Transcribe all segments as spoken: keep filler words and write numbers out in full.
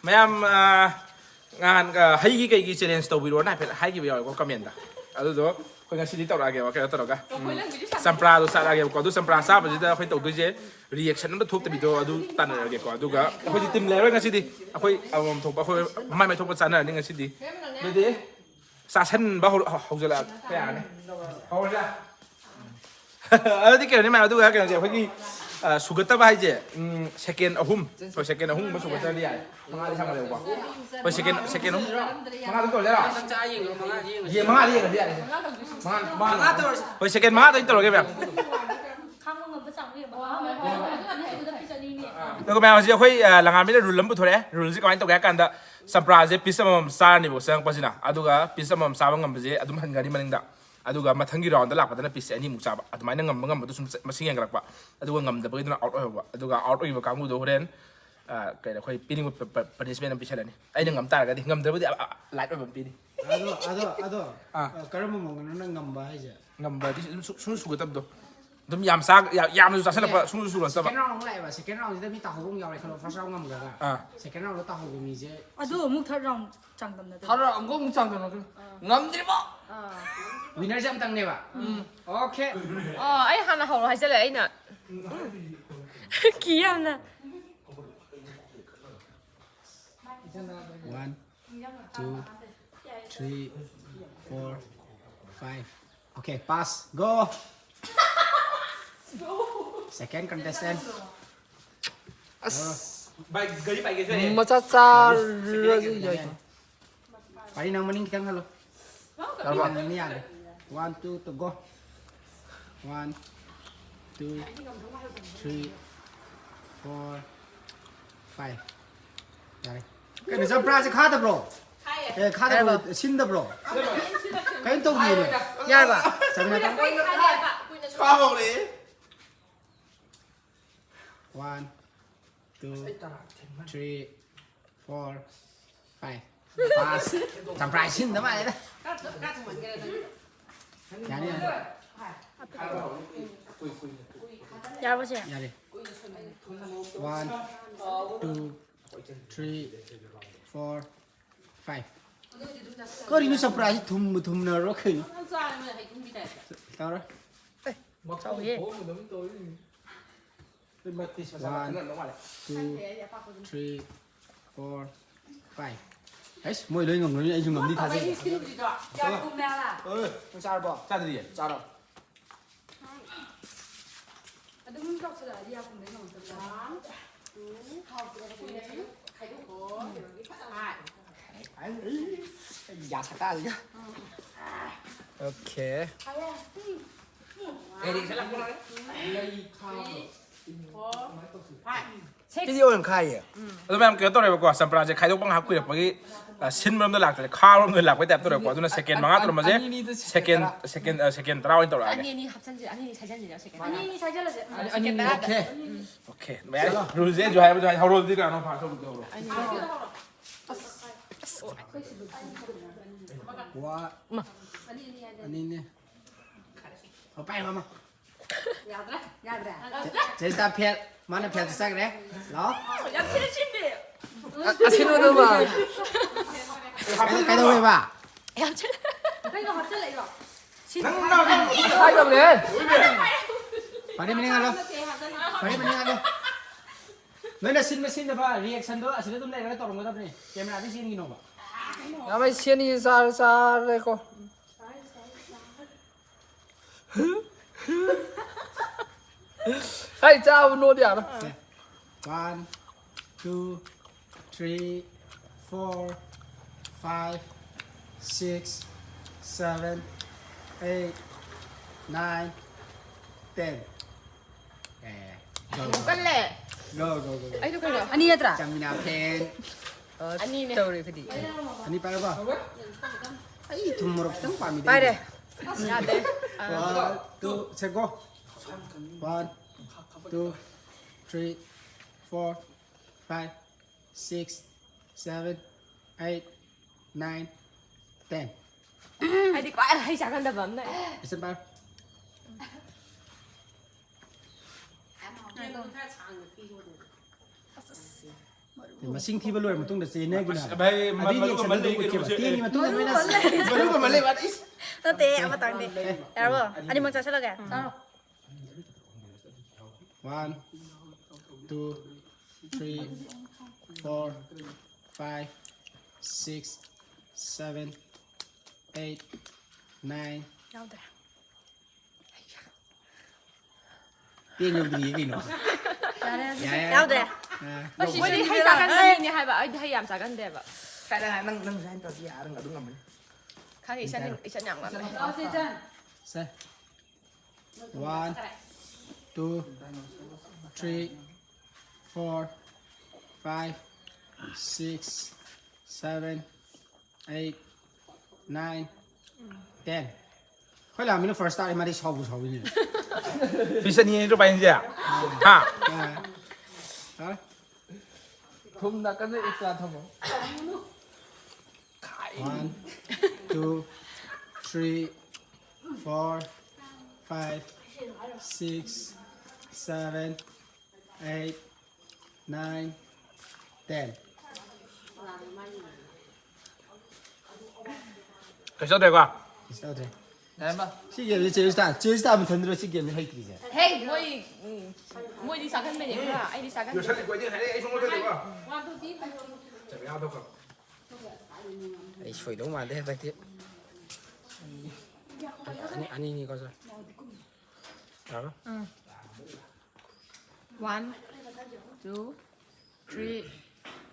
ꯃꯌꯥꯝ, ꯑ, ꯅꯍꯥꯟ, ꯑ, ꯍꯩꯒꯤ ꯀꯩꯒꯤ ꯆꯦꯂꯦꯟꯖ ꯇꯧꯕꯤꯔꯣꯅ ꯍꯥꯏꯐꯦꯠ ꯍꯥꯏꯈꯤꯕ ꯌꯥꯎꯋꯦꯀꯣ ꯀꯃꯦꯟꯗ꯫ ꯑꯗꯨꯗꯣ ꯑꯩꯈꯣꯏ ꯉꯁꯤꯗꯤ ꯇꯧꯔꯛꯑꯒꯦꯕ, ꯀꯩꯅꯣ ꯇꯧꯔꯒ, ꯎꯝ, ꯆꯝꯄ꯭ꯔꯥꯗꯣ ꯆꯥꯔꯛꯑꯒꯦꯕꯀꯣ꯫ ꯑꯗꯨ ꯆꯝꯄ꯭ꯔꯥ ꯆꯥꯕꯁꯤꯗ ꯑꯩꯈꯣꯏ ꯇꯧꯗꯣꯏꯁꯦ ꯔꯤꯌꯦꯛꯁꯟ ꯑꯃ ꯊꯣꯛꯇꯕꯤꯗꯣ ꯑꯗꯨ ꯇꯥꯟꯅꯔꯒꯦꯀꯣ꯫ ꯑꯗꯨꯒ ꯑꯩꯈꯣꯏꯗꯤ ꯇꯤꯝ ꯂꯩꯔꯣꯏ ꯉꯁꯤꯗꯤ, ꯑꯩꯈꯣꯏ ꯑꯃꯃꯝ ꯊꯣꯛꯄ, ꯑꯩꯈꯣꯏ ꯃꯥꯏ ꯃꯥꯏ ꯊꯣꯛꯄ ꯆꯥꯟꯅꯔꯅꯤ ꯉꯁꯤꯗꯤ꯫ ꯑꯗꯨꯗꯤ ꯆꯥꯁꯟꯕ ꯍꯧ-, ꯍꯧ-, ꯍꯧꯖꯤꯜꯂꯛꯑꯒꯦ꯫ ꯌꯥꯔꯅꯤ꯫ ꯍꯧꯔꯁꯤꯔꯥ? ꯑꯗꯨꯗꯤ ꯀꯩꯅꯣꯅꯤ ꯃꯌꯥꯝ, ꯑꯗꯨꯒ ꯀꯩꯅꯣꯁꯦ ꯑꯩꯈꯣꯏꯒꯤ, ꯑ, ꯁꯨꯒꯠꯇꯕ ꯍꯥꯏꯁꯦ, ꯎꯝ, ꯁꯦꯀꯦꯟ ꯑꯍꯨꯝ꯫ ꯍꯣꯏ, ꯁꯦꯀꯦꯟ ꯑꯍꯨꯝꯒꯨꯝꯕ ꯁꯨꯒꯠꯇ꯭ꯔꯗꯤ ꯌꯥꯔꯦ꯫ ꯃꯉꯥꯗꯤ ꯁꯥꯡꯃꯜꯂꯦꯕꯀꯣ꯫ ꯍꯣꯏ, ꯁꯦꯀꯦꯟ, ꯁꯦꯀꯦꯟ ꯑꯍꯨꯝ꯫ ꯃꯉꯥ ꯑꯗꯨꯝ ꯇꯧꯔꯁꯤ ꯍꯥꯏꯔꯣ? ꯌꯦ-, ꯃꯉꯥꯗꯤ ꯌꯦꯡꯉꯁꯤ ꯌꯥꯔꯦ꯫ ꯃꯉꯥ, ꯃꯉꯥ꯫ ꯍꯣꯏ, ꯁꯦꯀꯦꯟ ꯃꯉꯥꯗ ꯑꯣꯏꯅ ꯇꯧꯔꯒꯦ ꯃꯌꯥꯝ꯫ ꯈꯥꯡꯕ ꯉꯝꯕ ꯆꯥꯡꯗꯣ ꯌꯦꯡꯉꯣ꯫ ꯑꯗꯨꯒ ꯃꯌꯥꯝ ꯍꯧꯖꯤꯛ ꯑꯩꯈꯣꯏ, ꯑ, ꯂꯪꯉꯥꯃꯤꯅ ꯔꯨꯜ ꯑꯃ ꯄꯨꯊꯣꯔꯛꯑꯦ꯫ ꯔꯨꯜꯁꯦ ꯀꯃꯥꯏꯅ ꯇꯧꯒꯦ ꯍꯥꯏ ꯀꯥꯟꯗ, ꯆꯝꯄ꯭ꯔꯥꯁꯦ ꯄꯤꯁ ꯑꯃꯃꯝ ꯆꯥꯔꯅꯤꯕꯀꯣ ꯆꯪꯉꯛꯄꯁꯤꯅ꯫ ꯑꯗꯨꯒ ꯄꯤꯁ ꯑꯃꯃꯝ ꯆꯥꯕ ꯉꯝꯕꯁꯦ ꯑꯗꯨꯝ ꯍꯟꯒꯅꯤ ꯃꯅꯤꯡꯗ꯫ ꯑꯗꯨꯒ ꯃꯊꯪꯒꯤ ꯔꯥꯎꯟꯗ ꯂꯥꯛꯄꯗꯅ ꯄꯤꯁꯁꯦ ꯑꯅꯤꯃꯨꯛ ꯆꯥꯕ꯫ ꯑꯗꯨꯃꯥꯏꯅ ꯉꯝꯕ ꯉꯝꯕꯗꯣ ꯁꯨꯝ ꯃꯁꯤꯡ ꯍꯦꯟꯒꯠꯂꯛꯄ꯫ ꯑꯗꯨꯒ ꯉꯝꯗꯕꯒꯤꯗꯨꯅ ꯑꯥꯎꯠ ꯑꯣꯏꯍꯧꯕ꯫ ꯑꯗꯨꯒ ꯑꯥꯎꯠ ꯑꯣꯏꯈꯤꯕ ꯀꯥꯡꯕꯨꯗꯣ ꯍꯣꯔꯦꯟ, ꯑ, ꯀꯩꯅꯣ, ꯑꯩꯈꯣꯏ ꯄꯤꯅꯤꯡꯕ ꯄ-, ꯄ-, ꯄꯅꯤꯁꯃꯦꯟ ꯑꯃ ꯄꯤꯁꯜꯂꯅꯤ꯫ ꯑꯩꯅ ꯉꯝ ꯇꯥꯔꯒꯗꯤ, ꯉꯝꯗ꯭ꯔꯕꯗꯤ ꯑ-, ꯑ-, ꯂꯥꯏꯠ ꯑꯣꯏꯕ ꯑꯃ ꯄꯤꯅꯤ꯫ ꯑꯗꯣ, ꯑꯗꯣ, ꯑꯗꯣ, ꯑꯥ꯫ ꯑ, ꯀꯔꯝꯕ ꯃꯑꯣꯡꯗꯅꯣ ꯅꯪ ꯉꯝꯕ ꯍꯥꯏꯁꯦ? ꯉꯝꯕꯗꯤ ꯁꯨꯝ ꯁꯨ-, ꯁꯨꯝ ꯁꯨꯒꯗꯕꯗꯣ꯫ ꯑꯗꯨꯝ ꯌꯥꯝ ꯆꯥ-, ꯌꯥ-, ꯌꯥꯝꯅꯁꯨ ꯆꯥꯁꯤꯜꯂꯛꯄ, ꯁꯦ, ꯁꯨꯝ ꯁꯨꯔꯛꯇꯕ꯫ ꯁꯦꯀꯦꯟ ꯔꯥꯎꯟ ꯑꯃꯨꯛ ꯂꯥꯛꯑꯦꯕ꯫ ꯁꯦꯀꯦꯟ ꯔꯥꯎꯟꯁꯤꯗ ꯃꯤ ꯇꯥꯍꯧꯕ ꯑꯃ ꯌꯥꯎꯔꯦ ꯈꯜꯂꯣ, ꯐꯥꯔꯁ ꯔꯥꯎꯟ ꯉꯝꯈ꯭ꯔꯒ꯫ ꯑꯥ꯫ ꯁꯦꯀꯦꯟ ꯔꯥꯎꯟꯗ ꯇꯥꯍꯧꯕ ꯃꯤꯁꯦ ꯑꯗꯨ ꯑꯃꯨꯛ ꯊꯥꯔꯠ ꯔꯥꯎꯟ ꯆꯥꯡꯗꯝꯅꯗꯣꯏꯕ꯫ ꯊꯥꯔꯠ ꯔꯥꯎꯟ ꯑꯃꯨꯛ ꯆꯥꯡꯗꯝꯅꯗꯣꯏꯕ꯫ ꯉꯝꯗ꯭ꯔꯤꯕꯣ꯫ ꯋꯤꯅꯔꯁꯦ ꯑꯃꯇꯪꯅꯦꯕ꯫ ꯎꯝ꯫ ꯑꯣꯀꯦ꯫ ꯑꯣ, ꯑꯩ ꯍꯥꯟꯅ ꯍꯧꯔꯣ ꯍꯥꯏꯖꯜꯂꯦ ꯑꯩꯅ꯫ ꯀꯤ ꯌꯥꯝꯅ꯫ One, two, three, four, five. Okay, pass. Go. Second contestant. ꯑꯁ, ꯚꯥꯏ, ꯒꯥꯔꯤ ꯄꯥꯏꯒꯦꯁꯨ ꯌꯥꯏꯌꯦ꯫ ꯃꯆꯥ ꯆꯥꯔꯁꯨ ꯌꯥꯏ꯫ ꯄꯥꯔꯤ, ꯅꯪ ꯃꯅꯤꯡ ꯈꯤꯇꯪ ꯍꯜꯂꯣ꯫ ꯇꯧꯔꯕ? ꯌꯥꯔꯦ, ꯌꯥꯔꯦ꯫ One, two, to go. One, two, three, four, five. ꯌꯥꯔꯦ꯫ ꯀꯩꯅꯣ, ꯆꯝꯄ꯭ꯔꯥꯁꯦ ꯈꯥꯗꯕ꯭ꯔꯣ? ꯑꯦ, ꯈꯥꯗꯕ꯭ꯔꯣ? ꯌꯥꯔꯕ? ꯁꯤꯟꯗꯕ꯭ꯔꯣ? ꯀꯔꯤꯝ ꯇꯧꯗꯤꯌꯦ꯫ ꯌꯥꯔꯕ? ꯆꯝꯄ꯭ꯔꯥ ꯈꯥ ꯍꯧꯔꯦ꯫ One, two, three, four, five. Pass. ꯆꯝꯄ꯭ꯔꯥ ꯁꯤꯟꯗ ꯃꯥꯜꯂꯦꯗ꯫ ꯌꯥꯅꯤ, ꯌꯥꯅꯤ꯫ ꯌꯥꯔꯕꯣ ꯁꯦ? ꯌꯥꯔꯦ꯫ One, two, three, four, five. ꯀꯔꯤꯅꯣ ꯆꯝꯄ꯭ꯔꯥꯁꯤ ꯊꯨꯝꯕꯨ ꯊꯨꯝꯅꯔꯣ ꯀꯩꯅꯣ? ꯇꯧꯔꯣ꯫ ꯆꯥꯎꯍꯦ꯫ One, two, three, four, five. ꯑꯩꯁ, ꯃꯣꯏ ꯂꯣꯏ ꯉꯝꯒꯅꯤ, ꯑꯩꯁꯨ ꯉꯝꯅꯤ ꯊꯥꯖꯩ꯫ ꯅꯪ ꯆꯥꯔꯕꯣ? ꯆꯥꯗ꯭ꯔꯤꯌꯦ꯫ ꯆꯥꯔꯣ꯫ ꯑꯗꯨꯝ ꯇꯧꯁꯜꯂꯛꯑꯗꯤ ꯌꯥꯝ ꯀꯨꯝꯗꯩ ꯉꯝꯃꯛꯇꯕ꯫ ꯌꯥ ꯁꯛꯇꯥꯁꯤꯒ꯫ Okay. ꯁꯤꯗꯤ ꯑꯣꯏꯅ ꯈꯥꯏꯌꯦ꯫ ꯑꯗꯣ ꯃꯌꯥꯝ ꯀꯩꯅꯣ ꯇꯧꯔꯦꯕꯀꯣ, ꯆꯝꯄ꯭ꯔꯥꯁꯦ ꯈꯥꯏꯗꯣꯛꯄ ꯉꯥꯏꯍꯥꯛ ꯀꯨꯏꯔꯛꯄꯒꯤ, ꯑ, ꯁꯤꯟꯕꯔꯣꯝꯗ ꯂꯥꯛꯇ꯭ꯔꯦ, ꯈꯥꯕꯔꯣꯝꯗ ꯂꯥꯛꯄꯩ ꯇꯥꯏꯞ ꯇꯧꯔꯦꯕꯀꯣ꯫ ꯑꯗꯨꯅ ꯁꯦꯀꯦꯟ ꯃꯉꯥ ꯇꯧꯔꯝꯕꯁꯦ, ꯑꯅꯤꯗꯤ ꯁꯦꯀꯦꯟ, ꯁꯦꯀꯦꯟ, ꯑ, ꯁꯦꯀꯦꯟ ꯇꯔꯥ ꯑꯣꯏꯅ ꯇꯧꯔꯛꯑꯒꯦ꯫ ꯑꯅꯤ, ꯑꯅꯤ ꯍꯥꯞꯆꯤꯟꯁꯦ, ꯑꯅꯤ, ꯑꯅꯤ ꯁꯥꯏꯖꯜꯂꯁꯦ꯫ ꯑꯅꯤ, ꯑꯅꯤ ꯁꯥꯏꯖꯜꯂꯁꯦ꯫ ꯎꯝ, ꯑꯅꯤ, ꯁꯦꯀꯦꯟ ꯇꯔꯥꯗ꯫ Okay. ꯎꯝ꯫ Okay. ꯌꯥꯔꯦ꯫ ꯔꯨꯜꯁꯦ ꯑꯩꯁꯨ ꯍꯥꯏꯕꯗꯣ ꯍꯥꯏ-, ꯍꯧꯔꯣ ꯑꯗꯨꯗꯤ ꯀꯅꯥꯅꯣ ꯐꯥꯔꯁ ꯇꯧꯕꯗꯣ ꯍꯧꯔꯣ꯫ ꯑꯅꯤ ꯍꯧꯔꯣ꯫ ꯋꯥ-, ꯑꯅꯤꯅꯦ꯫ ꯑꯣ, ꯄꯥꯏꯔꯣ ꯑꯃ꯫ ꯌꯥꯗ꯭ꯔꯦ, ꯌꯥꯗ꯭ꯔꯦ꯫ ꯆꯦ-, ꯆꯦꯁꯇꯥ ꯐꯦꯜ꯫ ꯃꯥꯅ ꯐꯦꯜ ꯆꯠꯈ꯭ꯔꯦ꯫ ꯂꯥꯛꯑꯣ꯫ ꯌꯥꯝ ꯊꯤꯅ ꯁꯤꯟꯕꯤ꯫ ꯑ-, ꯑꯁꯤꯟꯕꯗꯨ ꯃꯥ꯫ ꯀꯩꯗꯧ-, ꯀꯩꯗꯧꯋꯦꯕ? ꯌꯥꯝ ꯊꯤꯅ꯫ ꯀꯩꯅꯣ ꯍꯥꯞꯆꯜꯂꯛꯏꯔꯣ? ꯁꯤ ꯅꯪ ꯅꯪ ꯅꯪ ꯍꯥꯏꯗꯕꯅꯦ꯫ ꯐꯔꯦ, ꯃꯅꯤꯡ ꯍꯜꯂꯣ꯫ ꯐꯔꯦ, ꯃꯅꯤꯡ ꯍꯜꯂꯣ꯫ ꯅꯣꯏꯅ ꯁꯤꯟꯕ ꯁꯤꯟꯗꯕ reaction ꯗꯣ ꯑꯁꯤꯗ ꯑꯗꯨꯝ ꯂꯩꯔꯒ ꯇꯧꯔꯝꯒꯗꯕꯅꯦ꯫ Camera ꯗꯤ ꯆꯦꯟꯈꯤꯅꯣꯕ꯫ ꯌꯥꯝ ꯍꯩ, ꯁꯤꯅꯤ ꯆꯥꯔ ꯆꯥꯔꯦꯀꯣ꯫ ꯍꯩ, ꯆꯥꯕ ꯅꯣꯠ ꯌꯥꯔꯣꯏ꯫ One, two, three, four, five, six, seven, eight, nine, ten. ꯑꯦ, go, go, go. ꯀꯜꯂꯦ꯫ Go, go, go, go. ꯑꯩꯗꯣ ꯀꯩꯅꯣ? ꯑꯅꯤ ꯅꯠꯇ꯭ꯔꯥ? ꯆꯥꯃꯤꯅꯥ ꯐꯦꯟ꯫ ꯑꯅꯤꯅꯦ꯫ ꯇꯧꯔꯦ ꯑꯩꯈꯣꯏꯗꯤ꯫ ꯑꯅꯤ ꯄꯥꯏꯔꯕ? ꯑꯩ ꯊꯨꯝ ꯃꯣꯔꯣꯛ ꯈꯤꯇꯪ ꯄꯥꯝꯃꯤ꯫ ꯄꯥꯏꯔꯦ꯫ ꯌꯥꯗꯦ꯫ ꯑꯥ꯫ One, two, set, go. One, two, three, four, five, six, seven, eight, nine, ten. ꯑꯩꯗꯤ ꯈ꯭ꯋꯥꯏ ꯍꯩ ꯆꯥꯒꯟꯗꯕ ꯑꯃꯅ꯫ Action ꯄꯥꯏꯔꯣ꯫ ꯃꯁꯤꯡ ꯊꯤꯕ ꯂꯣꯏꯔ ꯃꯇꯨꯡꯗ ꯆꯦꯟꯅꯒꯤꯅ ꯑꯁ, ꯍꯥꯏꯕ꯫ ꯚꯥꯏ, ꯑꯗꯨꯏ ꯃꯔꯨꯞ reaction ꯑꯃ ꯑꯗꯨꯝ ꯂꯩ, ꯎꯠꯈꯤꯕ꯫ ꯀꯩꯅꯣꯁꯦ, ꯑꯦ, ꯇꯦꯟꯒꯤ ꯃꯇꯨꯡꯗ ꯃꯔꯨꯞ ꯂꯣꯏꯅ ꯑꯃ ꯂꯩ, ꯃꯔꯨꯞ ꯑꯃ ꯂꯩ, what is? ꯅꯠꯇꯦ, ꯑꯃꯇꯪꯗꯤ꯫ ꯌꯥꯔꯕꯣ? ꯑꯅꯤꯃꯛ ꯆꯥꯁꯤꯜꯂꯒꯦ꯫ One, two, three, four, five, six, seven, eight, nine. ꯌꯥꯎꯗ꯭ꯔꯦ꯫ ꯄꯦꯟ ꯌꯧꯗ꯭ꯔꯤꯌꯦ ꯀꯩꯅꯣ꯫ ꯌꯥꯔꯦ, ꯑꯗꯨꯗꯤ꯫ ꯌꯥꯔꯦ, ꯌꯥꯔꯦ꯫ ꯌꯥꯎꯗ꯭ꯔꯦ꯫ ꯑꯥ, ꯑꯁꯤ ꯃꯣꯏꯗꯤ ꯍꯩ ꯆꯥꯒꯟꯕ ꯃꯤꯅꯦ ꯍꯥꯏꯕ, ꯑꯩꯗꯤ ꯍꯩ ꯌꯥꯝ ꯆꯥꯒꯟꯗꯦꯕ꯫ ꯀꯥꯏꯗ ꯅꯪ, ꯅꯪ ꯁꯨꯃꯥꯏꯅ ꯇꯧꯔꯗꯤ ꯌꯥꯔꯦ, ꯑꯗꯨꯝ ꯉꯝꯃꯅꯤ꯫ ꯈꯪꯉꯦ, ꯏꯆꯟ, ꯏꯆꯟ ꯌꯥꯝ ꯉꯝꯃꯦ꯫ ꯁꯦ꯫ One, two, three, four, five, six, seven, eight, nine, ten. ꯑꯩꯈꯣꯏ ꯂꯥꯃꯤꯅ first ꯇꯥꯔꯦ, ꯃꯥꯗꯤ ꯁꯥꯎꯕꯨ ꯁꯥꯎꯏꯅꯦ꯫ Piece ꯑꯅꯤ ꯑꯅꯤ ꯅꯠꯇ꯭ꯔꯣ ꯄꯥꯏꯅꯤꯁꯦ? ꯍꯥ? ꯑꯥ꯫ ꯇꯥꯔꯦ꯫ ꯊꯨꯝ ꯅꯥꯀꯟꯗ extra ꯊꯝꯃꯣ꯫ One, two, three, four, five, six, seven, eight, nine, ten. ꯀꯩꯁꯨ ꯇꯧꯗ꯭ꯔꯦꯀꯣ? ꯀꯩꯁꯨ ꯇꯧꯗ꯭ꯔꯦ꯫ ꯌꯥꯔꯦ, ꯃꯥ꯫ ꯁꯤ game ꯁꯦ ꯆꯦ ꯔꯣꯖꯤꯇꯥ, ꯆꯦ ꯔꯣꯖꯤꯇꯥ ꯃꯊꯟꯗꯔꯣ ꯁꯤ game ꯁꯦ ꯍꯩꯇ꯭ꯔꯤꯁꯦ? ꯍꯦ, ꯃꯣꯏ, ꯎꯝ, ꯃꯣꯏꯗꯤ ꯆꯥꯒꯟꯕꯅꯦ ꯈꯔ, ꯑꯩꯗꯤ ꯆꯥꯒꯟꯗꯦ꯫ ꯌꯣꯠꯁꯜꯂꯤ ꯀꯣꯏꯗꯤ ꯍꯥꯏꯔꯦ, ꯑꯩ ꯁꯨꯡꯑꯣꯟ ꯑꯣꯟꯗꯦꯀꯣ꯫ ꯆꯠꯂꯦ, ꯑꯥ, ꯊꯣꯛꯈ꯭ꯔꯣ꯫ ꯑꯩ ꯁꯣꯏꯗꯧ ꯃꯥꯟꯗꯦ ꯍꯟꯗꯛꯇꯤ꯫ ꯑꯅꯤ, ꯑꯅꯤꯅꯤꯀꯣ, ꯁꯥꯔ꯫ ꯌꯥꯔꯕ? ꯎꯝ꯫ One, two, three,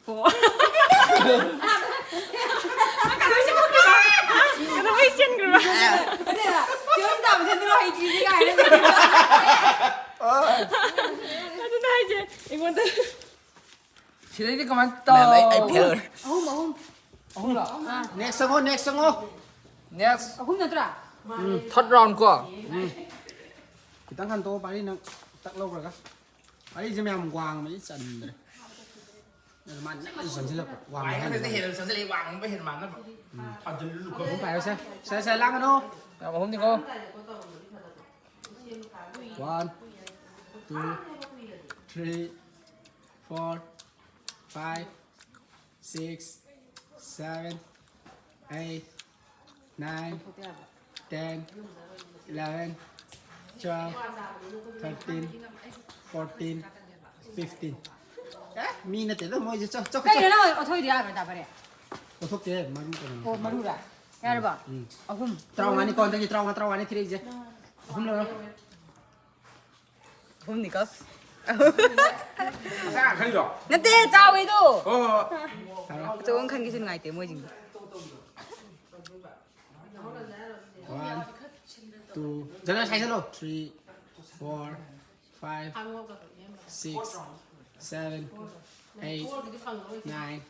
four. ꯀꯩꯗꯧꯕꯩ ꯆꯦꯟꯈ꯭ꯔꯤꯕ? ꯅꯠꯇꯦꯕ, ꯆꯦ ꯔꯣꯖꯤꯇꯥ ꯃꯊꯟꯗꯔꯣ ꯍꯩꯇ꯭ꯔꯤꯁꯦ ꯀꯥꯏꯅ꯫ ꯑꯗꯨꯅ ꯍꯥꯏꯁꯦ, ꯑꯩꯉꯣꯟꯗ꯫ ꯁꯤꯗꯩꯗꯤ ꯀꯃꯥꯏꯅ ꯃꯌꯥꯝ, ꯑꯩ, ꯑꯩ ꯇꯧ? Fail ꯑꯣꯏꯔꯦ꯫ ꯑꯍꯨꯝ, ꯑꯍꯨꯝ꯫ ꯑꯍꯨꯝꯂꯣ? ꯑꯥ꯫ Next ꯆꯪꯉꯣ, next ꯆꯪꯉꯣ꯫ Next꯫ ꯑꯍꯨꯝ ꯅꯠꯇ꯭ꯔꯥ? ꯎꯝ꯫ Third round ꯀꯣ? ꯎꯝ꯫ ꯈꯤꯇꯪ ꯍꯟꯇꯣꯛꯑꯣ, ꯄꯥꯔꯤ ꯅꯪ ꯇꯛ ꯂꯧꯈ꯭ꯔꯒ꯫ ꯄꯥꯔꯤꯁꯦ ꯃꯌꯥꯝ ꯋꯥꯡꯕꯅꯤ ꯆꯟꯗ꯭ꯔꯦ꯫ ꯑꯗꯨ ꯃꯥ ꯅꯛꯅꯁꯨ ꯆꯪꯁꯤꯜꯂꯛꯄ, ꯋꯥꯡꯕ ꯄꯥꯔꯤ ꯍꯥꯏꯅ ꯈꯛꯇ ꯍꯦꯟꯅ ꯆꯪꯁꯤꯜꯂꯛꯑꯦ, ꯋꯥꯡꯕ ꯍꯦꯟꯅ ꯃꯥꯟꯅꯕ꯫ ꯎꯝ꯫ ꯊꯥꯖꯤꯜꯂꯨ꯫ ꯑꯍꯨꯝ ꯄꯥꯏꯔꯣꯁꯦ꯫ ꯁꯦ, ꯁꯦ, ꯂꯥꯡꯒꯅꯨ꯫ ꯃꯌꯥꯝ ꯑꯍꯨꯝꯅꯤꯀꯣ? One, two, Three, four, five, six, seven, eight, nine, ten, eleven, twelve, thirteen, fourteen, fifteen. ꯑꯦ, ꯃꯤ ꯅꯠꯇꯦꯗ ꯃꯣꯏꯁꯦ꯫ ꯆꯣ, ꯆꯣ, ꯆꯣ꯫ ꯀꯩꯅꯣ ꯅꯪ ꯑꯣꯊꯣꯏꯗꯤ ꯌꯥꯔꯣꯏ ꯇꯥꯕꯔꯦ? ꯑꯣꯊꯣꯛꯇꯦ, ꯃꯔꯨ ꯀꯩꯅꯣ꯫ ꯑꯣ, ꯃꯔꯨꯔꯥ? ꯌꯥꯔꯕꯣ? ꯎꯝ꯫ ꯑꯍꯨꯝ꯫ ꯇꯔꯥꯃꯉꯥꯅꯤ ꯀꯣꯟꯗꯒꯤ ꯇꯔꯥꯃꯉꯥ, ꯇꯔꯥꯃꯉꯥꯅꯤ ꯊꯤꯔꯛꯏꯁꯦ꯫ ꯑꯍꯨꯝ ꯂꯧꯔꯣ꯫ ꯑꯍꯨꯝꯅꯤꯀꯣ꯫ ꯃꯁꯥ ꯌꯥꯝ ꯈꯜꯂꯤꯔꯣ? ꯅꯠꯇꯦ, ꯆꯥꯎꯋꯦꯗꯣ꯫ ꯍꯣꯏ, ꯍꯣꯏ, ꯍꯣꯏ꯫ ꯑꯆꯧꯕ ꯑꯃ ꯈꯟꯒꯦꯁꯨ ꯅꯨꯡꯉꯥꯏꯇꯦ ꯃꯣꯏꯁꯤꯡꯗꯣ꯫ One, two, ꯖꯅ ꯁꯥꯏ ꯆꯠꯂꯣ꯫ Three, four, five, six, seven, eight, nine,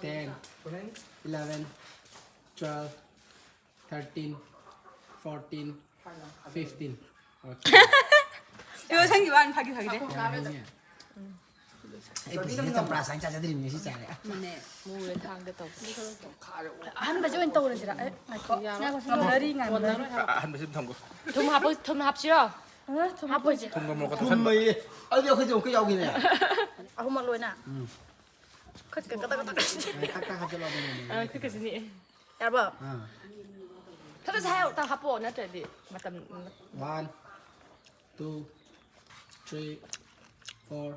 ten, eleven, twelve, thirteen, fourteen, fifteen. Okay. ꯁꯪꯒꯤ ꯋꯥꯅꯤ, ꯐꯥꯒꯤ ꯐꯥꯒꯤꯗꯦ꯫ ꯌꯥꯝ ꯍꯩꯅꯦ꯫ ꯑꯩ ꯄꯨꯟꯁꯤꯗ ꯆꯝꯄ꯭ꯔꯥ ꯁꯥꯏꯟ ꯆꯥꯖꯗ꯭ꯔꯤꯕꯅꯦ, ꯁꯤ ꯆꯥꯔꯦ꯫ ꯃꯅꯦ, ꯃꯨꯔꯦ ꯊꯥꯡꯗ ꯇꯧ꯫ ꯑꯍꯟꯕꯁꯦ ꯑꯣꯏꯅ ꯇꯧꯔꯁꯤꯔ? ꯑꯦ, ꯉꯥꯏꯈꯣ꯫ ꯌꯥꯔꯣꯏ꯫ ꯉꯥꯏꯈꯣ, ꯉꯝꯅꯔꯤ, ꯉꯥꯏꯈꯣ꯫ ꯑ-, ꯑꯍꯟꯕꯁꯤ ꯑꯗꯨꯝ ꯊꯝꯈꯣ꯫ ꯊꯨꯝ ꯍꯥꯞꯄ-, ꯊꯨꯝ ꯍꯥꯞꯁꯤꯔꯣ? ꯑ, ꯊꯨꯝ ꯍꯥꯞꯄꯣꯏꯁꯦ꯫ ꯊꯨꯝꯒ ꯃꯣꯔꯣꯛꯀ ꯊꯨꯝ ꯇꯣꯠꯁꯟꯕ꯫ ꯃꯩꯌꯦ꯫ ꯑꯗꯨꯗꯤ ꯑꯩꯈꯣꯏꯁꯨ ꯑꯃꯨꯛꯀ ꯌꯥꯎꯈꯤꯅꯦ꯫ ꯑꯍꯨꯝꯃꯛ ꯂꯣꯏꯅ꯫ ꯎꯝ꯫ ꯈꯨꯠꯀ ꯀꯗꯛ ꯀꯗꯛ꯫ ꯑꯩ ꯇꯛ ꯇꯛ ꯍꯥꯞꯆꯜꯂꯣ ꯑꯗꯨꯝ꯫ ꯑ, ꯈꯨꯠꯀꯁꯤꯅꯤ꯫ ꯌꯥꯔꯕꯣ? ꯑꯥ꯫ ꯊꯕꯛ ꯁꯥꯏ ꯑꯝꯇ ꯍꯥꯞꯄꯣ, ꯅꯠꯇ꯭ꯔꯗꯤ ꯃꯇꯝ꯫ One, two, three, four,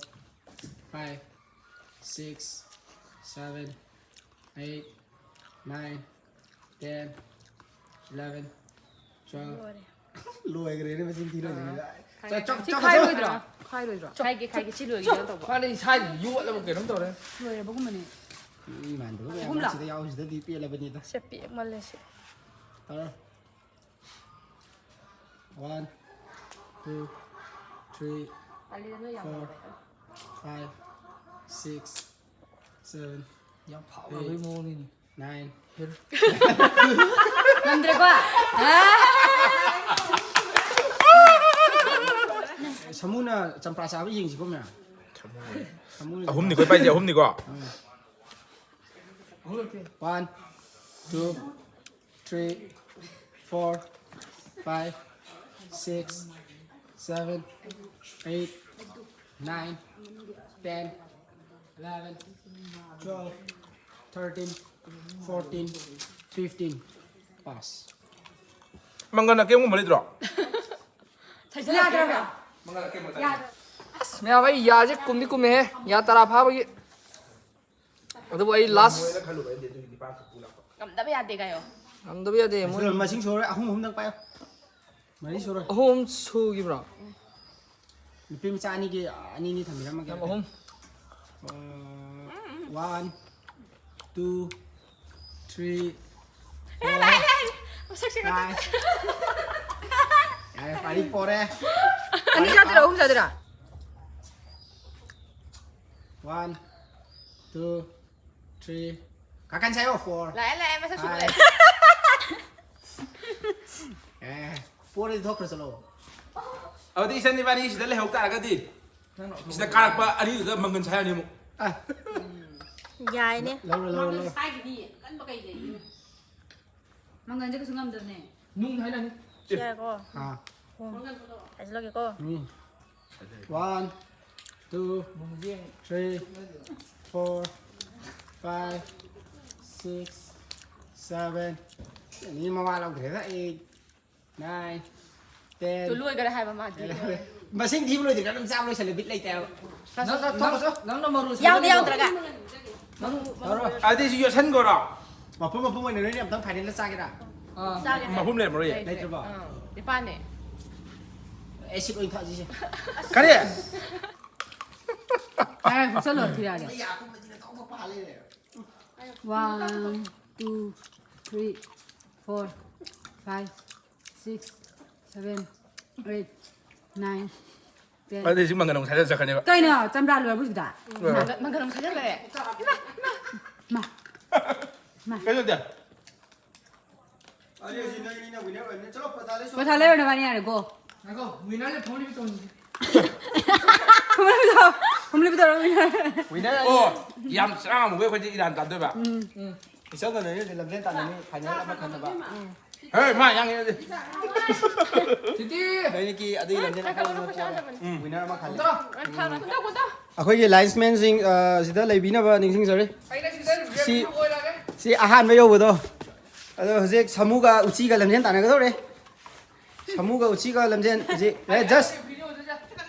five, six, seven, eight, nine, ten, eleven, twelve꯫ ꯂꯣꯏꯔꯦ꯫ ꯂꯣꯏꯈ꯭ꯔꯦꯅꯦ ꯃꯁꯤꯡ ꯊꯤꯔꯣꯏꯁꯤꯡꯁꯤꯗ꯫ ꯑꯥ꯫ ꯆꯣ, ꯆꯣ, ꯁꯤ ꯆꯣ, ꯈꯥꯏꯔꯣꯏꯗ꯭ꯔꯣ? ꯆꯣ꯫ ꯈꯥꯏꯔꯣꯏꯗ꯭ꯔꯣ? ꯈꯥꯏꯒꯦ, ꯈꯥꯏꯒꯦ꯫ ꯁꯤ ꯂꯣꯏꯒꯦ ꯇꯧꯕ꯫ ꯃꯥꯅꯦ, ꯏꯁꯥꯁꯤ ꯌꯣꯠꯂꯕ ꯀꯩꯅꯣꯝ ꯇꯧꯔꯦ꯫ ꯂꯣꯏꯔꯕꯒꯨꯝꯕꯅꯦ꯫ ꯃꯤ ꯃꯥꯟꯗꯕ ꯃꯌꯥꯝ ꯑꯍꯨꯝꯂꯣ? ꯑꯃ ꯁꯤꯗ ꯌꯥꯎꯔꯤꯁꯤꯗꯗꯤ ꯄꯦꯜꯂꯕꯅꯤꯗ꯫ ꯁꯦ ꯄꯤꯛꯃꯜꯂꯦ ꯁꯤ꯫ ꯇꯧꯔꯣ꯫ One, two, three, four, five, six, seven, ꯌꯥꯝ ꯐꯥꯎꯔꯕꯩ eight, ꯃꯑꯣꯡꯅꯤꯅꯦ꯫ Nine. ꯉꯝꯗ꯭ꯔꯦꯀꯣ? ꯁꯃꯨꯅ ꯆꯝꯄ꯭ꯔꯥ ꯆꯥꯕ ꯌꯦꯡꯁꯤꯀꯣ ꯃꯌꯥꯝ꯫ ꯁꯃꯨꯅ ꯑꯍꯨꯝꯅꯤꯀꯣ ꯏꯄꯥ ꯏꯁꯦ, ꯑꯍꯨꯝꯅꯤꯀꯣ? ꯎꯝ꯫ One, two, three, four, five, six, seven, eight, Nine, ten, eleven, twelve, thirteen, fourteen, fifteen. Pass. ꯃꯪꯒꯟ ꯑꯀꯦꯝꯒꯨꯝꯕ ꯂꯩꯇ꯭ꯔꯣ? ꯌꯥꯗ꯭ꯔꯕ? ꯃꯪꯒꯟ ꯑꯀꯦꯝꯕ ꯆꯥꯅꯤꯡꯉꯦ꯫ ꯑꯁ, ꯃꯌꯥꯝ, ꯑꯩ ꯌꯥꯁꯦ ꯀꯨꯝꯗꯤ ꯀꯨꯝꯃꯦꯍꯦ, ꯌꯥ ꯇꯔꯥ ꯐꯥꯕꯒꯤ꯫ ꯑꯗꯨꯕꯨ ꯑꯩ ꯂꯥꯁ ꯃꯣꯏꯅ ꯈꯜꯂꯨꯕ ꯑꯩꯗꯤ ꯑꯗꯨꯒꯤ ꯅꯤꯄꯥꯟ ꯈꯛ ꯄꯨꯂꯛꯄ꯫ ꯉꯝꯗꯕ ꯌꯥꯗꯦ ꯀꯥꯏꯌꯣ꯫ ꯉꯝꯗꯕ ꯌꯥꯗꯦ ꯃꯣꯏ꯫ ꯃꯁꯤꯡ ꯁꯨꯔꯣꯏ, ꯑꯍꯨꯝ ꯑꯍꯨꯝꯗꯪ ꯄꯥꯏꯌꯣ꯫ ꯃꯔꯤ ꯁꯨꯔꯣꯏ꯫ ꯑꯍꯨꯝ ꯁꯨꯈꯤꯕ꯭ꯔꯣ? ꯅꯨꯄꯤ ꯃꯆꯥ ꯑꯅꯤꯒꯤ ꯑꯅꯤ ꯑꯅꯤ ꯊꯝꯕꯤꯔꯝꯃꯒꯦ꯫ ꯌꯥꯝ ꯑꯍꯨꯝ꯫ ꯑ, one, two, three, four, five. ꯌꯥꯔꯦ, ꯄꯥꯔꯤ ꯄꯣꯔꯦ꯫ ꯑꯅꯤ ꯆꯥꯗꯣꯏꯔꯥ, ꯑꯍꯨꯝ ꯆꯥꯗꯣꯏꯔꯥ? One, two, three. ꯀꯥꯀꯟ ꯁꯥꯏꯌꯣ, four. ꯂꯥꯛꯑꯦ, ꯂꯥꯛꯑꯦ, ꯃꯁꯛ ꯁꯨꯕ ꯂꯥꯛꯑꯦ꯫ ꯑꯦ, ꯄꯣꯔꯗꯤ ꯊꯣꯛꯈ꯭ꯔꯣ, ꯆꯠꯂꯣ꯫ ꯑꯗꯨꯗꯤ ꯏꯆꯟ ꯏꯕꯥꯅꯤ ꯁꯤꯗ ꯂꯩꯍꯧ ꯇꯥꯔꯒꯗꯤ? ꯁꯤꯗ ꯀꯥꯔꯛꯄ ꯑꯅꯤꯗꯨꯗ ꯃꯪꯒꯟ ꯁꯥꯏꯔꯅꯤ ꯑꯃꯨꯛ꯫ ꯑ꯫ ꯌꯥꯏꯅꯦ꯫ ꯂꯧꯔꯣ, ꯂꯧꯔꯣ, ꯂꯧꯔꯣ꯫ ꯁꯥꯏꯒꯤꯗꯤ ꯑꯀꯟꯕ ꯀꯩ ꯂꯩꯒꯦ? ꯃꯪꯒꯟꯁꯦ ꯀꯩꯁꯨ ꯉꯝꯗꯕꯅꯦ꯫ ꯅꯨꯡ ꯍꯥꯏꯔꯅꯤ꯫ ꯁꯤ ꯌꯥꯔꯦꯀꯣ? ꯑꯥ꯫ ꯎꯝ꯫ ꯍꯥꯏꯖꯤꯜꯂꯒꯦꯀꯣ꯫ ꯎꯝ꯫ One, two, three, four, five, six, seven. ꯃꯤ ꯃꯋꯥ ꯂꯧꯗ꯭ꯔꯦꯗ꯫ Eight, nine, ten. ꯇꯨ ꯂꯣꯏꯈꯔꯦ ꯍꯥꯏꯕ ꯃꯥꯗꯤ꯫ Eleven. ꯃꯁꯤꯡ ꯊꯤꯕ ꯂꯣꯏꯗ꯭ꯔꯤꯀꯥꯟ ꯑꯗꯨꯝ ꯆꯥꯕ ꯂꯣꯏꯁꯜꯂꯦ, ꯕꯤꯠ ꯂꯩꯇꯦ ꯍꯥꯏꯕ꯫ ꯅꯪ, ꯅꯪ, ꯅꯪꯅ ꯃꯔꯨ ꯌꯥꯎꯗꯤ ꯌꯥꯎꯗ꯭ꯔꯒ꯫ ꯃꯔꯨ, ꯃꯔꯨ꯫ ꯇꯧꯔꯣ꯫ ꯑꯗꯨꯗꯤ ꯁꯤ ꯌꯣꯠꯁꯟꯈꯣꯔꯣ? ꯃꯄꯨꯝ ꯃꯄꯨꯝ ꯑꯣꯏꯅ ꯅꯣꯏꯅ ꯑꯝꯇꯪ ꯐꯥꯏꯅꯦꯜꯗ ꯆꯥꯒꯦꯔꯥ? ꯑꯥ꯫ ꯆꯥꯒꯦ꯫ ꯃꯄꯨꯝ ꯂꯩꯔꯝꯃꯔꯣꯏꯌꯦ꯫ ꯂꯩꯇ꯭ꯔꯕꯣ? ꯑꯥ, ꯅꯤꯄꯥꯟꯅꯦ꯫ ꯑꯦꯁꯤꯠ ꯑꯣꯏꯅ ꯊꯛꯑꯁꯤꯁꯦ꯫ ꯀꯔꯤ? ꯌꯥꯔꯦ, ꯍꯨꯠꯆꯜꯂꯣ, ꯊꯤꯔꯛꯑꯒꯦ꯫ ꯃꯩ ꯌꯥ ꯀꯨꯝꯕꯁꯤꯅ ꯊꯣꯛ ꯊꯣꯛꯄ ꯍꯥꯜ ꯂꯩꯔꯦ꯫ One, two, three, four, five, six, seven, eight, nine, ten. ꯑꯗꯨꯗꯤ ꯁꯤ ꯃꯪꯒꯟ ꯑꯃꯨꯛ ꯁꯥꯏꯖꯜ ꯆꯠꯈ꯭ꯔꯅꯦꯕ꯫ ꯀꯩꯅꯣ, ꯆꯝꯄ꯭ꯔꯥ ꯂꯣꯏꯔꯕꯣ ꯁꯤꯗ? ꯂꯣꯏꯔꯦ꯫ ꯃꯪꯒꯟ, ꯃꯪꯒꯟ ꯑꯃꯨꯛ ꯁꯥꯏꯖꯜꯂꯛꯑꯦ꯫ ꯃꯥ꯫ ꯃꯥ꯫ ꯀꯩꯅꯣ ꯇꯧꯗꯦ꯫ ꯑꯗꯨꯗꯤ ꯁꯤ ꯅꯣꯏ ꯑꯅꯤꯅ winner ꯑꯣꯏꯕꯅꯤꯅ ꯆꯠꯂꯣ, ꯄꯩꯁꯥ ꯂꯩꯁꯨ꯫ ꯄꯩꯁꯥ ꯂꯩꯔꯣꯏ ꯅꯕꯥꯅꯤ ꯌꯥꯔꯦ, go꯫ ꯉꯥꯏꯈꯣ, winner ꯂꯦꯞꯊꯣꯛꯅꯕꯤ ꯇꯧꯅꯤ꯫ ꯈꯨꯝꯂꯕꯤꯗꯣ, ꯈꯨꯝꯂꯕꯤꯗꯣ꯫ Winner ꯑꯣ, ꯌꯥꯝ ꯆꯔꯥꯡ ꯑꯃꯨꯛ ꯑꯩꯈꯣꯏꯗꯤ ꯏꯔꯥꯟ ꯇꯥꯟꯗꯣꯏꯕ꯫ ꯎꯝ, ꯎꯝ꯫ ꯏꯆꯧ ꯀꯩꯅꯣ ꯂꯝꯖꯦꯟ ꯇꯥꯟꯅꯅꯤ, ꯐꯥꯏꯅꯦꯜ ꯑꯃ ꯈꯟꯅꯕ꯫ ꯎꯝ꯫ ꯍꯦ, ꯃꯥ ꯌꯥꯡꯉꯦ ꯑꯗꯨꯗꯤ꯫ ꯅꯣꯏꯅꯤꯀꯤ ꯑꯗꯨꯒꯤ ꯂꯝꯖꯦꯜ ꯑꯐꯥꯎꯕ ꯅꯠꯇ꯭ꯔꯣ? ꯎꯝ꯫ Winner ꯑꯃ ꯈꯜꯂꯦ꯫ ꯑꯩꯈꯣꯏꯒꯤ linesmanꯁꯤꯡ, ꯑ, ꯁꯤꯗ ꯂꯩꯕꯤꯅꯕ ꯅꯤꯡꯁꯤꯡꯖꯔꯤ꯫ ꯁꯤ, ꯁꯤ ꯑꯍꯥꯟꯕ ꯌꯧꯕꯗꯣ꯫ ꯑꯗꯣ ꯍꯧꯖꯤꯛ ꯁꯥꯃꯨꯒ ꯎꯆꯤꯒ ꯂꯝꯖꯦꯜ ꯇꯥꯟꯅꯒꯗꯧꯔꯦ꯫ ꯁꯥꯃꯨꯒ ꯎꯆꯤꯒ ꯂꯝꯖꯦꯜ ꯍꯧꯖꯤꯛ, ꯑꯦ, just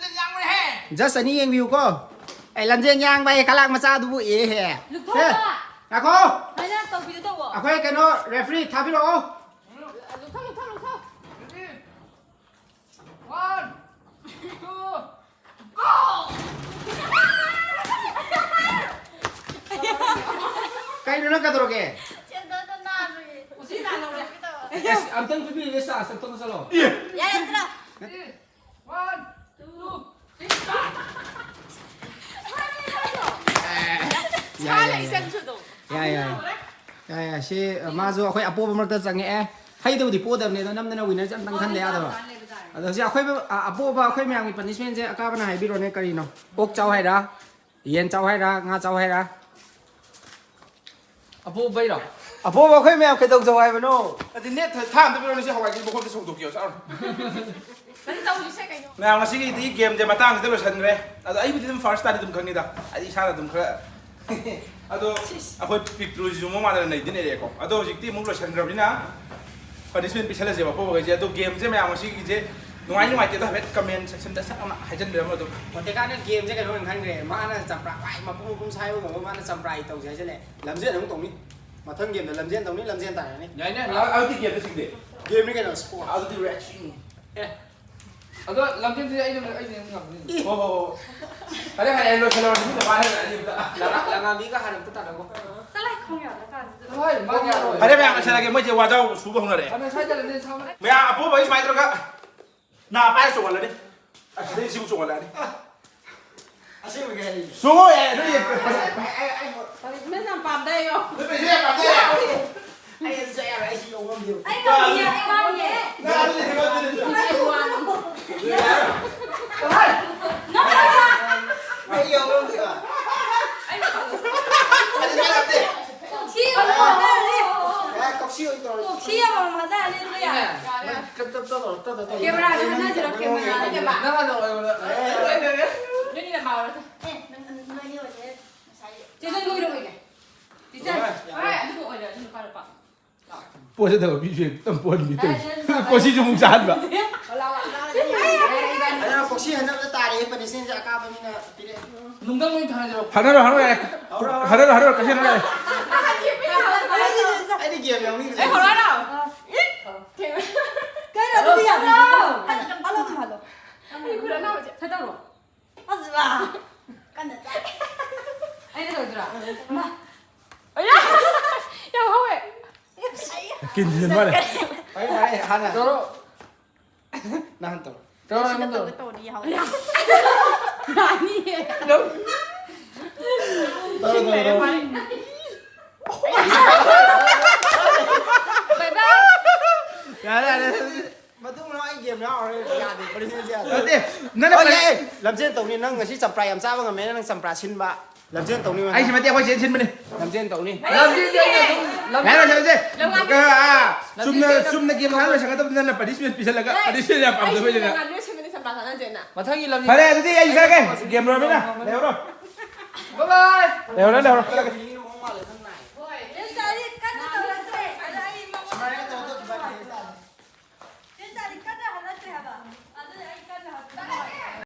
just ꯑꯅꯤ ꯌꯦꯡꯕꯤꯌꯨꯀꯣ꯫ ꯑꯩ ꯂꯝꯖꯦꯜ ꯌꯥꯡꯕ ꯑꯩ ꯀꯂꯥꯛ ꯃꯆꯥꯗꯨꯕꯨ ꯑꯦ ꯍꯦ꯫ ꯂꯨꯞꯊꯣꯛꯄ꯫ ꯁꯦ, ꯉꯥꯏꯈꯣ꯫ ꯁꯨꯃꯥꯏꯅ ꯇꯧꯕꯤꯗꯣ ꯇꯧꯋꯣ꯫ ꯑꯩꯈꯣꯏ ꯀꯩꯅꯣ referee ꯊꯥꯕꯤꯔꯛꯑꯣ꯫ ꯂꯨꯞꯊꯣꯛ, ꯂꯨꯞꯊꯣꯛ, ꯂꯨꯞꯊꯣꯛ꯫ One, two, go! ꯀꯩꯅꯣ ꯅꯪ ꯀꯩꯗꯧꯔꯒꯦ? ꯁꯦꯟꯗꯜꯗꯣ ꯅꯥꯜꯂꯨꯏ꯫ ꯎꯆꯤ ꯇꯥꯟꯅꯧꯔꯦ꯫ ꯑꯦꯁ, ꯑꯝꯇꯪ ꯄꯤꯕꯤꯌꯨ, ꯑꯦꯁ, ꯑꯝꯇꯪ ꯆꯠꯂꯣ꯫ ꯌꯥꯔꯦ, ꯆꯠꯂꯣ꯫ One, two, three, start! ꯌꯥꯏ, ꯌꯥꯏ, ꯌꯥꯏ꯫ ꯌꯥꯏ, ꯌꯥꯏ, ꯌꯥꯏ꯫ ꯌꯥꯏ, ꯌꯥꯏ꯫ ꯁꯤ, ꯑ, ꯃꯥꯁꯨ ꯑꯩꯈꯣꯏ ꯑꯄꯣꯕ ꯃꯔꯛꯇ ꯆꯪꯉꯛꯑꯦ꯫ ꯍꯩꯗꯕꯨꯗꯤ ꯄꯣꯗꯕꯅꯦ, ꯑꯗꯣ ꯅꯝꯗꯅ winnerꯁꯦ ꯑꯝꯇꯪ ꯈꯟꯗ ꯌꯥꯗꯕ꯫ ꯑꯗꯣ ꯍꯧꯖꯤꯛ ꯑꯩꯈꯣꯏ, ꯑ, ꯑꯄꯣꯕ ꯑꯩꯈꯣꯏ ꯃꯌꯥꯝꯒꯤ punishmentꯁꯦ ꯑꯀꯥꯕꯅ ꯍꯥꯏꯕꯤꯔꯣꯅꯦ, ꯀꯔꯤꯅꯣ? ꯑꯣꯛ ꯆꯥꯎ ꯍꯥꯏꯔ? ꯌꯦꯟ ꯆꯥꯎ ꯍꯥꯏꯔ? ꯉꯥ ꯆꯥꯎ ꯍꯥꯏꯔ? ꯑꯄꯣꯕꯩꯔꯣ? ꯑꯄꯣꯕ ꯑꯩꯈꯣꯏ ꯃꯌꯥꯝ ꯀꯩꯗꯧꯖꯧ ꯍꯥꯏꯕꯅꯣ? ꯑꯗꯨ net ꯊꯥ-, ꯊꯥ ꯑꯝꯇ ꯄꯤꯔꯛꯑꯣꯅꯦ, ꯁꯤ ꯍꯋꯥꯏꯁꯦ ꯃꯈꯣꯡꯗ ꯁꯧꯗꯣꯛꯀꯦ, ꯆꯥꯔꯣ꯫ ꯀꯔꯤ ꯇꯧꯔꯤꯁꯦ ꯀꯩꯅꯣ? ꯃꯌꯥꯝ, ꯉꯁꯤꯒꯤꯗꯤ gameꯁꯦ ꯃꯇꯥꯡꯁꯤꯗ ꯂꯣꯏꯁꯟꯈ꯭ꯔꯦ꯫ ꯑꯗꯣ ꯑꯩꯕꯨꯗꯤ ꯑꯗꯨꯝ first ꯇꯥꯗꯤ ꯑꯗꯨꯝ ꯈꯪꯉꯤꯗ꯫ ꯑꯩ ꯏꯁꯥꯅ ꯑꯗꯨꯝ ꯈꯔ ꯑꯗꯣ ꯁꯤꯁ꯫ ꯑꯩꯈꯣꯏ ꯄꯤꯛꯇ꯭ꯔꯨꯁꯤꯁꯨ ꯃꯑꯣꯡ ꯃꯥꯟꯗꯅ ꯅꯩꯗꯤ ꯅꯩꯔꯛꯑꯦꯀꯣ꯫ ꯑꯗꯣ ꯍꯧꯖꯤꯛꯇꯤ ꯑꯃꯨꯛ ꯂꯣꯏꯁꯟꯈ꯭ꯔꯕꯅꯤꯅ punishment ꯄꯤꯁꯜꯂꯁꯦꯕ ꯑꯄꯣꯕꯈꯩꯁꯦ꯫ ꯑꯗꯣ gameꯁꯦ ꯃꯌꯥꯝ ꯉꯁꯤꯒꯤꯁꯦ ꯅꯨꯡꯉꯥꯏ ꯅꯨꯡꯉꯥꯏꯇꯦꯗ ꯍꯥꯏꯐꯦꯠ comment sectionꯗ ꯁꯠ ꯑꯃ ꯍꯥꯏꯖꯟꯕꯤꯔꯝꯃꯣ ꯑꯗꯨꯝ꯫ ꯃꯣꯇꯦꯀꯥꯅ gameꯁꯦ ꯀꯩꯅꯣ ꯑꯣꯏꯅ ꯈꯟꯈ꯭ꯔꯦ꯫ ꯃꯥꯅ ꯆꯝꯄ꯭ꯔꯥ ꯈ꯭ꯋꯥꯏ ꯃꯄꯨꯝ ꯃꯄꯨꯝ ꯁꯥꯏꯕꯒꯨꯝꯕ ꯃꯥꯅ ꯆꯝꯄ꯭ꯔꯥꯒꯤ ꯇꯧꯁꯦ ꯍꯥꯏꯖꯜꯂꯦ꯫ ꯂꯝꯖꯦꯜ ꯑꯃꯨꯛ ꯇꯧꯅꯤ꯫ ꯃꯊꯪ gameꯗ ꯂꯝꯖꯦꯜ ꯇꯧꯅꯤ, ꯂꯝꯖꯦꯜ ꯇꯥꯟꯅꯔꯅꯤ꯫ ꯌꯥꯏꯅꯦ꯫ ꯑ-, ꯑꯗꯨꯗꯤ gameꯗ ꯆꯤꯡꯗꯦ꯫ Gameꯅꯤ ꯀꯩꯅꯣ, sport꯫ ꯑꯗꯨꯗꯤ ꯔꯦꯁꯤꯡ꯫ ꯑꯦ꯫ ꯑꯗꯣ ꯂꯝꯖꯦꯜꯗꯤ ꯑꯩꯅ, ꯑꯩꯅ ꯉꯝꯅꯤ꯫ ꯍꯣ, ꯍꯣ, ꯍꯣ꯫ ꯐꯔꯦ, ꯐꯔꯦ, ꯑꯩ ꯂꯣꯏꯁꯤꯜꯂꯧꯔꯁꯤ, ꯃꯤꯅ ꯋꯥ ꯍꯥꯏꯔ ꯑꯅꯤ ꯑꯝꯇ꯫ ꯂꯥ-, ꯂꯥ-, ꯂꯥꯡꯉꯥꯕꯤꯒ ꯍꯥꯟꯅ ꯑꯝꯇ ꯇꯥꯟꯅꯒꯣ꯫ ꯆꯠꯂꯣꯍꯦ, ꯈꯣꯡ ꯌꯥꯗ꯭ꯔꯀꯥꯟꯁꯤꯗ꯫ ꯍꯣꯏ, ꯃꯥ ꯌꯥꯔꯣꯏ꯫ ꯐꯔꯦ, ꯃꯌꯥꯝ ꯂꯣꯏꯁꯤꯜꯂꯒꯦ, ꯃꯣꯏꯁꯦ ꯋꯥꯖꯥꯎ ꯁꯨꯕ ꯍꯧꯅꯔꯦ꯫ ꯑꯗꯣ ꯁ꯭ꯋꯥꯏꯗ ꯂꯝꯖꯦꯜ ꯁꯥꯡꯕ ꯃꯌꯥꯝ ꯑꯄꯣꯕ ꯑꯩ ꯁꯨꯃꯥꯏꯅ ꯇꯧꯔꯒ ꯅꯥ ꯄꯥꯏꯔ ꯆꯣꯡꯍꯜꯂꯅꯤ꯫ ꯑꯁꯤꯗꯩ ꯁꯤꯕꯨ ꯆꯣꯡꯍꯜꯂꯛꯑꯅꯤ꯫ ꯑꯁꯦꯡꯕꯒꯤ ꯍꯥꯏꯔꯤꯅꯦ꯫ ꯆꯣꯡꯉꯣ ꯌꯥꯏ, ꯑꯗꯨ ꯌꯦꯡ-, ꯑꯩ, ꯑꯩ, ꯑꯩ, ꯑꯩ, ꯅꯪ ꯌꯥꯝ ꯄꯥꯝꯗꯥꯏ ꯌꯣ꯫ ꯅꯠꯇꯦ, ꯁꯤ ꯌꯥꯝ ꯄꯥꯝꯗꯦ꯫ ꯑꯩ ꯑꯗꯨ ꯆꯥ ꯌꯥꯔꯣꯏ, ꯑꯩ ꯁꯤ ꯌꯧ ꯉꯝꯗꯦꯕ꯫ ꯑꯩ ꯉꯝꯗꯤꯌꯦ, ꯑꯩ ꯋꯥꯔꯤꯌꯦ꯫ ꯅꯪ ꯑꯗꯨꯗꯤ ꯍꯦꯟꯃꯟꯗ꯭ꯔꯦ꯫ ꯑꯩ ꯋꯥꯔꯤ꯫ ꯅꯪ ꯑꯩ ꯌꯧ ꯉꯝꯗꯦꯕ꯫ ꯑꯩ ꯉꯝꯗꯦ꯫ ꯑꯗꯨ ꯅꯪ ꯉꯝꯗꯦ꯫ ꯀꯣꯛꯁꯤ ꯑꯃꯃꯝ ꯍꯥꯏꯗꯔꯦ꯫ ꯑꯦ, ꯀꯣꯛꯁꯤ ꯑꯣꯏꯅ ꯇꯧꯔꯣ꯫ ꯀꯣꯛꯁꯤ ꯑꯃꯃꯝ ꯍꯥꯏꯗꯔꯦ꯫ ꯀꯦꯃꯦꯔꯥꯗ ꯍꯟꯅꯁꯤꯔꯣ, ꯀꯦꯃꯦꯔꯥꯗ? ꯅꯪ ꯍꯥꯟꯅ ꯑꯣꯏꯔꯣ꯫ ꯅꯣꯏꯅꯤꯅ ꯃꯥ ꯑꯣꯏꯔꯣ꯫ ꯑꯦ, ꯅꯪ, ꯅꯣꯏꯅꯤ ꯑꯣꯏꯔꯦ ꯉꯁꯥꯏ꯫ ꯆꯦ, ꯅꯪ ꯂꯣꯏꯔꯣ ꯑꯣꯏꯒꯦ꯫ ꯆꯦ, ꯆꯦ, ꯍꯣꯏ, ꯑꯗꯨꯒ ꯑꯣꯏꯔꯦ, ꯑꯗꯨ ꯅꯨꯄꯥ ꯅꯨꯄꯥ꯫ ꯄꯣꯠꯁꯤꯗꯕ ꯃꯤꯁꯨ ꯍꯦꯛꯇ ꯄꯣꯟꯕꯤ ꯇꯧꯏ꯫ ꯑꯦ, ꯁꯤ ꯅꯨꯄꯥ ꯀꯣꯆꯤꯁꯨ ꯑꯃꯨꯛ ꯆꯥꯍꯟꯕ꯫ ꯑꯗꯨꯅ ꯄ꯭ꯔꯣꯛꯁꯤ ꯍꯟꯅꯕꯗ ꯇꯥꯔꯦ, ꯄꯅꯤꯁꯃꯦꯟꯁꯦ ꯑꯀꯥꯕ ꯃꯤꯅ ꯄꯤꯔꯛꯑꯦ꯫ ꯅꯨꯡꯗꯪ ꯑꯣꯏꯅ ꯊꯥꯅꯁꯤꯔꯣ? ꯊꯥꯅꯔꯣ, ꯊꯥꯅꯔꯣ, ꯌꯥꯔꯦ꯫ ꯍꯧꯔꯣ, ꯍꯧꯔꯣ꯫ ꯊꯥꯅꯔꯣ, ꯊꯥꯅꯔꯣ, ꯀꯩꯁꯨ ꯊꯥꯅꯔꯣ꯫ ꯑꯩꯗꯤ ꯒꯦꯝ ꯌꯥꯎꯅꯤꯡꯗ꯭ꯔꯦ꯫ ꯑꯦ, ꯍꯧꯔꯣ, ꯍꯧꯔꯣ꯫ ꯀꯩꯅꯣ, ꯑꯗꯨꯗꯤ ꯌꯥꯗꯦ꯫ ꯍꯜꯂꯣ, ꯑꯗꯨꯝ ꯍꯜꯂꯣ꯫ ꯑꯩ ꯈꯨꯠ ꯑꯅꯥꯕꯁꯦ꯫ ꯁꯠꯇꯧꯔꯣ꯫ ꯑꯁ, ꯋꯥ꯫ ꯀꯟꯅ ꯆꯥꯏ꯫ ꯑꯩꯅ ꯇꯧꯗ꯭ꯔꯥ? ꯃꯥ꯫ ꯑꯌꯥ! ꯌꯥꯝ ꯍꯧꯋꯦ꯫ ꯀꯤꯟꯁꯤꯟ ꯃꯥꯜꯂꯦ꯫ ꯐꯔꯦ, ꯐꯔꯦ, ꯍꯥꯟꯅ꯫ ꯇꯧꯔꯣ꯫ ꯅꯍꯥꯟ ꯇꯧꯔꯣ꯫ ꯇꯧꯔꯣ, ꯁꯤꯗ ꯅꯪ ꯇꯧꯔꯣ꯫ ꯇꯧꯒꯦ ꯇꯧꯔꯗꯤ ꯌꯥꯍꯧꯗꯦ꯫ ꯌꯥꯅꯤꯌꯦ꯫ ꯇꯧꯔꯣ, ꯇꯧꯔꯣ, ꯇꯧꯔꯣ꯫ ꯕꯥꯏ ꯕꯥꯏ꯫ ꯌꯥꯔꯦ, ꯌꯥꯔꯦ꯫ ꯃꯇꯨꯡ ꯃꯅꯥꯎ ꯑꯩ ꯒꯦꯝ ꯌꯥꯎꯔꯔꯣꯏ, ꯌꯥꯗꯦ, ꯄꯨꯂꯤꯁꯅ ꯌꯥꯗꯦ꯫ ꯅꯠꯇꯦ, ꯅꯪꯅ ꯑꯣ, ꯀꯔꯤ- ꯌꯥꯏ, ꯂꯝꯖꯦꯟ ꯇꯧꯅꯤ꯫ ꯅꯪ ꯉꯁꯤ ꯆꯝꯄ꯭ꯔꯥ ꯌꯥꯝ ꯆꯥꯕ ꯉꯝꯃꯦꯅ ꯅꯪ ꯆꯝꯄ꯭ꯔꯥ ꯁꯤꯟꯕ꯫ ꯂꯝꯖꯦꯟ ꯇꯧꯅꯤ, ꯑꯩꯁꯦ ꯃꯇꯦꯛ ꯑꯩꯈꯣꯏ ꯆꯦꯅ ꯁꯤꯟꯕꯅꯦ꯫ ꯂꯝꯖꯦꯟ ꯇꯧꯅꯤ꯫ ꯂꯝꯖꯦꯟꯗꯤ ꯑꯩꯅ ꯑꯗꯨꯝ, ꯂꯝꯖꯦꯟ ꯌꯥꯔꯦ, ꯌꯥꯔꯦ, ꯌꯥꯔꯦ꯫ ꯂꯝꯖꯦꯟ ꯑꯥ, ꯂꯝꯖꯦꯟ ꯆꯨꯝꯅ, ꯂꯝꯖꯦꯟ ꯆꯨꯝꯅ ꯒꯦꯝ ꯁꯥꯟꯅ ꯂꯣꯏꯁꯟꯒꯗꯕꯅꯤ, ꯅꯪꯅ ꯄꯅꯤꯁꯃꯦꯟ ꯄꯤꯁꯜꯂꯒ, ꯑꯦ, ꯄꯅꯤꯁꯃꯦꯟ ꯌꯥꯝ ꯑꯩꯁꯨ ꯄꯥꯝꯖꯕ ꯍꯦꯜꯂꯦꯅ꯫ ꯉꯥꯟꯕꯤꯅ ꯁꯤꯟꯕꯅꯤ ꯆꯝꯄ꯭ꯔꯥ ꯆꯥꯅꯁꯦꯅ꯫ ꯃꯊꯪꯒꯤ ꯂꯝꯖꯦꯟ ꯐꯔꯦ, ꯑꯗꯨꯗꯤ ꯑꯩ ꯆꯠꯂꯒꯦ꯫ ꯒꯦꯝ ꯂꯣꯏꯔꯕꯅꯤꯅ꯫ ꯂꯩꯍꯧꯔꯣ꯫ ꯕꯥꯏ ꯕꯥꯏ꯫ ꯂꯩꯍꯧꯔꯣ, ꯂꯩꯍꯧꯔꯣ꯫ ꯆꯠꯂꯒꯦ꯫